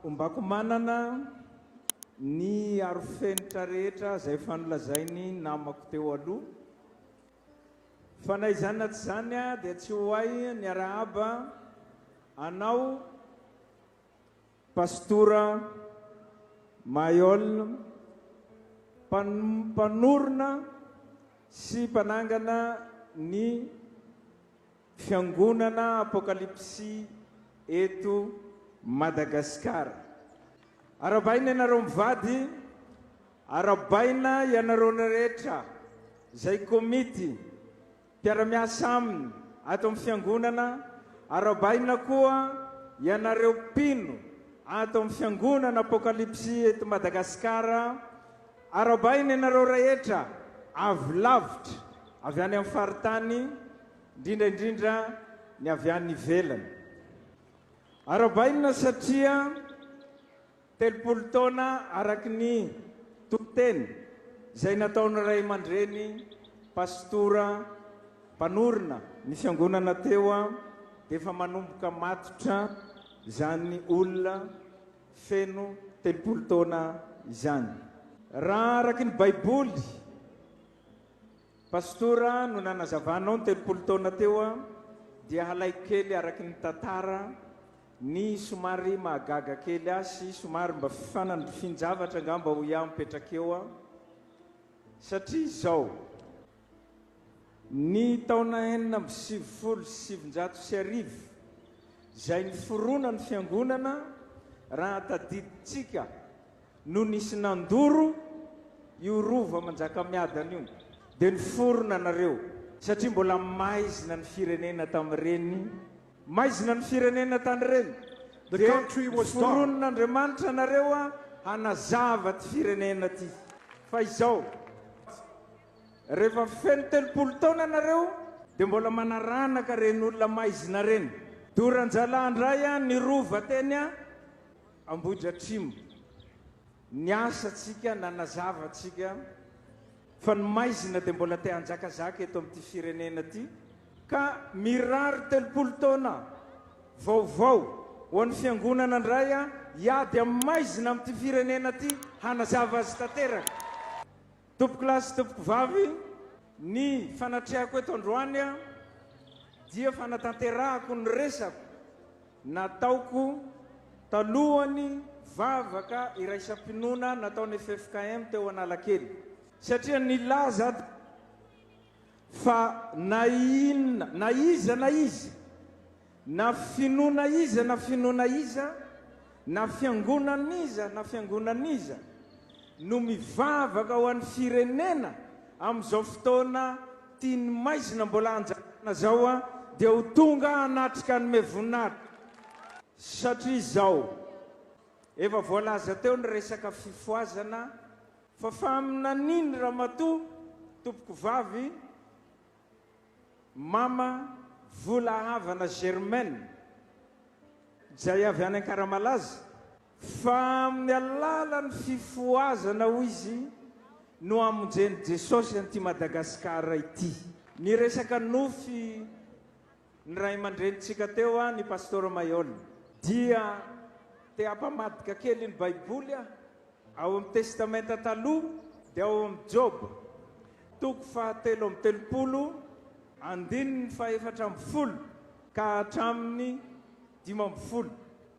Ombako manana ny arofenitra rehetra izay efa nolazain'ny namako teo aloha. Fa na izany na tsy izany dia tsy ho hay ny arahaba anao Pastora Mayol, mpanorina sy mpanangana ny Fiangonana Apokalypsy eto Madagasikara. Arahabaina ianareo mivady, arahabaina ianareo rehetra izay komity mpiara-miasa aminy ato amin'ny Fiangonana, arahabaina koa ianareo mpino ato amin'ny Fiangonana Apokalypsy eto Madagasikara, arahabaina ianareo rehetra avy lavitra, avy any amin'ny faritany, indrindra indrindra ny avy any ivelany. Arahabaina satria 30 taona araka ny toriteny izay nataon'ny ray aman-dreny pastora mpanorina ny fiangonana teo dia efa manomboka matotra izany olona feno 30 taona izany. Raha araka ny Baiboly, Pastora no nanazavanao ny 30 taona teo dia halaiko kely araky ny tantara ny somary mahagaga kely ahy sy somary mba fifanandrifian-javatra angamba hoy aho mipetraka eo satria izao, ny taona 1996 izay niforona ny fiangonana raha tadidintsika no nisy nandoro io rova Manjakamiadana io dia niforona nareo satria mbola maizina ny firenena tamin'ireny maizina ny firenena tan'ireny The dia country was dark. noforonin'Andriamanitra nareo a hanazava ty firenena ty fa izao rehefa feno 30 taona nareo dia mbola manaranaka reny olona maizina reny doranjalahy ndray a ny rova teny a Ambohidratrimo, niasa tsika, nanazava tsika fa ny maizina dia mbola te hanjakazaka eto amin'ity firenena ity ka mirary 30 taona vaovao ho an'ny fiangonana indray hiady amin'ny maizina amin'ity firenena ity hanazava azy tanteraka. Tompokolahy sy tompokovavy, ny fanatrehako eto androany dia fanatanterahako ny resako nataoko talohan'ny vavaka iraisam-pinoana nataon'ny ffkm teo Analakely, satria nilaza fa na inona na iza na iza, na finoana iza na finoana iza, na fiangonan'iza na fiangonan'iza no mivavaka ho an'ny firenena amin'izao fotoana tian'ny maizina mbola hanjakana zao dia ho tonga hanatrika hanome voninahitra satria izao efa voalaza teo ny resaka fifohazana fa faminaniany ramatoa tompoko vavy Mama Vola Havana Germaine izay avy any Ankaramalaza fa amin'ny alalan'ny fifohazana hoy izy no hamonjen'i Jesosy an'ity Madagasikara ity. Niresaka nofy ny ray aman-drenintsika teo ny Pasteur Mayol dia te hampamadika kely ny Baiboly aho. Ao amin'ny Testamenta Taloha dia ao amin'ny Joba, toko faha-33, andininy faha-14 ka hatramin'ny 15.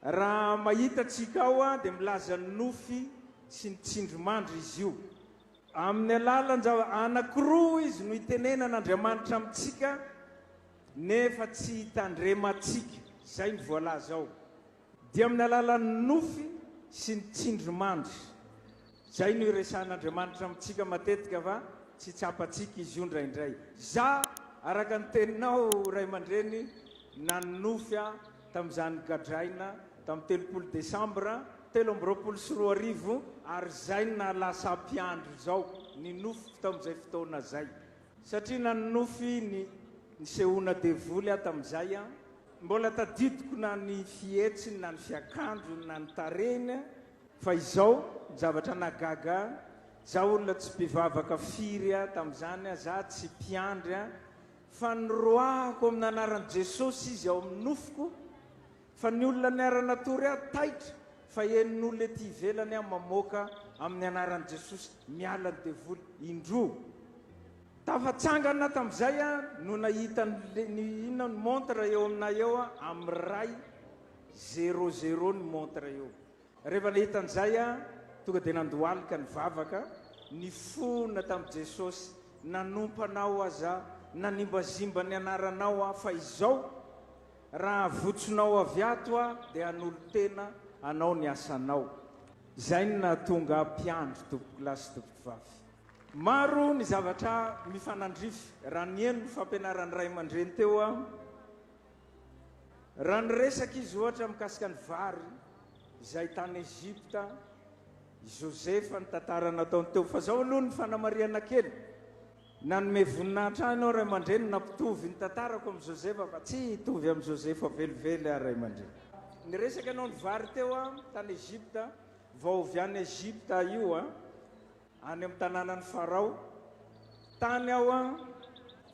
Raha mahita antsika ao dia milaza ny nofy sy ny tsindrimandry izy io. Amin'ny alalan-java anankiroa izy no itenenan'Andriamanitra amintsika nefa tsy itandremantsika. Izay no voalaza ao. Dia amin'ny alalan'ny nofy sy ny tsindrimandry. Izay no iresahan'Andriamanitra amintsika matetika fa tsy tsapantsika izy io indraindray. Za, araka ny teninao ray aman-dreny, nanonofy aho tamin'izany gadraina tamin'ny 30 desambra 2023 ary izay no nahalasa mpiandry izao ny nofiko tamin'izay fotoana izay. Satria nanonofy ny nisehoana devoly aho tamin'izay an. Mbola tadidiko na ny fihetsiny na ny fiakanjony na ny tarehiny fa izao ny zavatra nahagaga ahy, za olona tsy mpivavaka firy aho tamin'izany, za tsy mpiandry aho, fa noroahako amin'ny anaran'i Jesosy izy ao amin'ny nofoko, fa ny olona niara-natory ahy taitra. Fa henon'olona ety ivelany aho mamoaka amin'ny anaran'i Jesosy miala ny devoly indroa. Tafatsangana tamin'izay aho no nahita ny inona ny montre eo aminay eo amin'ny iray zéro zéro ny montre eo. Rehefa nahita an'izay aho tonga dia nandohalika nivavaka, nifona tamin'i Jesosy, nanompa anao aza aho, nanimbazimba ny anaranao aho fa izao raha avotsonao avy ato aho dia hanolo-tena anao ny asanao. Izay no nahatonga ahy mpiandry tompokolahy sy tompokovavy. Maro ny zavatra mifanandrify. Raha niheno ny fampianaran'ny ray aman-dreny teo aho, raha niresaka izy ohatra mikasika ny vary izay tany Egypta, i Josefa ny tantara nataony teo. Fa izao aloha ny fanamarihana kely. Nanome voninahitra ahy ianao ray aman-dreny nampitovy ny tantarako amin'i Josefa fa tsy hitovy amin'i Josefa velively aho ray aman-dreny. Niresaka ianao ny vary teo aho tany Egypta, vao avy any Egypta io aho. Any amin'ny tanànan'i Farao. Tany aho an,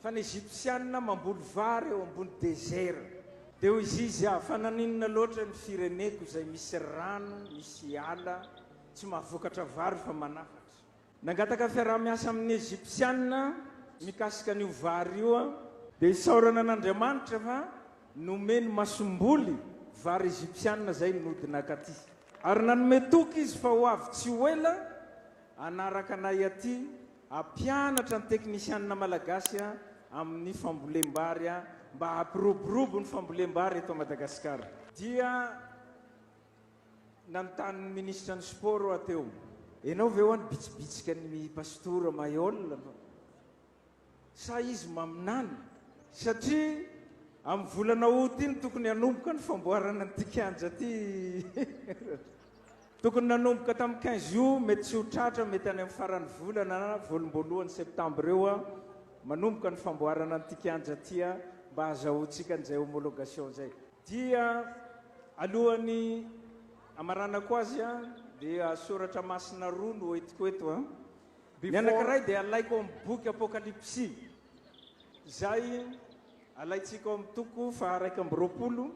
fa ny Egyptiana mamboly vary eo ambony désert. Dia hoy izy aho, fa naninona loatra ny fireneko izay misy rano, misy ala, tsy mahavokatra vary fa manafatra. Nangataka fiaraha-miasa amin'ny Egyptiana mikasika an'io vary io aho. Dia isaorana an'Andriamanitra fa nomeny masomboly vary Egyptiana izay nody nakaty. Ary nanome toky izy fa ho avy tsy ho ela hanaraka anay aty hampianatra ny teknisianina malagasy amin'ny fambolem-bary mba hampiroborobo ny fambolem-bary eto Madagasikara. Dia nanontany ny minisitra ny sport aho teo, ianao ve ho'a nibitsibitsika ny pastora Mailhol? Sa izy maminany? Satria amin'ny volana août iny tokony hanomboka ny famboarana an'ity kianja ity. Tokony nanomboka tamin'ny 15 août, mety tsy ho tratra, mety any amin'ny faran'ny volana na voalomboalohany septembre eo manomboka ny famboarana an'ity kianja ity mba hahazahoantsika an'izay homologation izay. Dia alohan'ny hamaranako azy dia soratra masina roa no entiko eto. Ny anankiray dia alaiko ao amin'ny boky Apokalypsy, izay alaintsika ao amin'ny toko faha-21,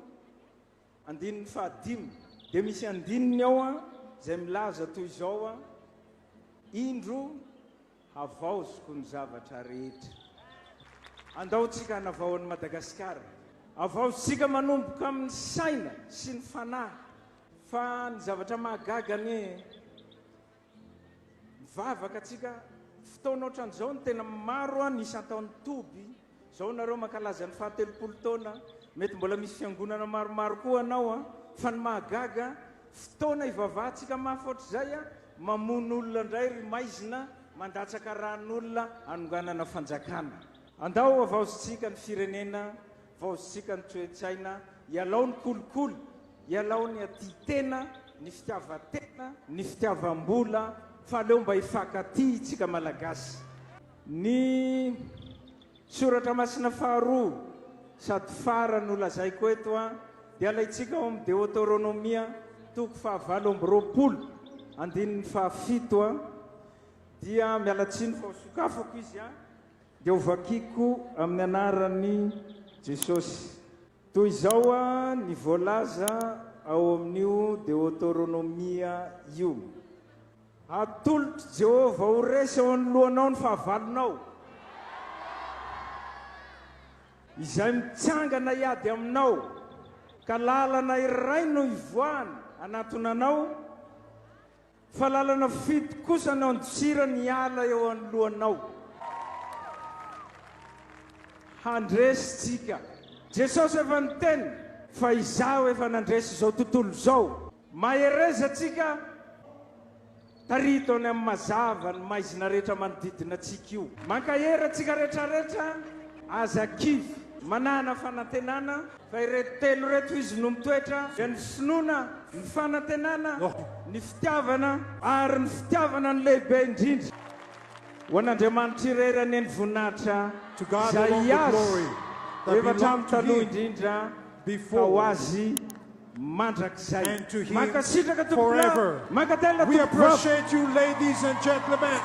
andininy fahadimy. Dia misy andininy ao izay milaza toy izao, Indro havaoziko ny zavatra rehetra. Andao tsika hanavao an'i Madagasikara. Havaozintsika manomboka amin'ny saina sy ny fanahy. Fa ny zavatra mahagaga anie, Mivavaka tsika, fotoana ohatran'izao no tena maro ny isan-taon'ny toby, zao nareo mankalaza ny faha 30 taona, mety mbola misy fiangonana maromaro koa anao an, fa ny mahagaga fotoana ivavahantsika mafy ohatr'izay an, mamono olona indray ry maizina, mandatsaka ràn'olona hanonganana fanjakana. Andao havaozintsika ny firenena, havaozintsika ny toe-tsaina, ialao ny kolikoly, Ialao ny aty tena, ny fitiavan-tena, ny fitiavam-bola fa aleo mba hifankatia itsika Malagasy. Ny soratra masina faharoa sady farany ho lazaiko eto dia alaintsika ao amin'ny Deoteronomia toko faha-28 andininy faha-7 dia miala tsiny fa ho sokafako izy dia ho vakiko amin'ny anaran'i Jesosy. Toy izao ny voalaza ao amin'io Deoteronomia io, Hatolotr'i Jehovah ho resy eo anoloanao ny fahavalonao, izay mitsangana hiady aminao, ka lalana iray no hivoahany hanatona anao, Fa lalana fito kosa no andosirany hiala eo anoloanao. Handresy tsika. Jesosy efa niteny fa izaho efa nandresy izao tontolo izao. Mahereza tsika, tarito any amin'ny mazava ny maizina rehetra manodidina antsika io. Mankahery antsika rehetrarehetra, aza kivy, manàna fanantenana. Fa ireto telo ireto izy no mitoetra, dia ny finoana, ny fanantenana, ny fitiavana, ary ny fitiavana no lehibe indrindra. Ho an'Andriamanitra irery anie ny voninahitra, To God izay alone the Azy glory that efa belonged hatramin'ny to taloha Him indrindra ka ho before Azy mandrakizay. and to Him Mankasitraka tompokolahy, forever. mankatelina We tompokovavy. appreciate you, ladies and gentlemen.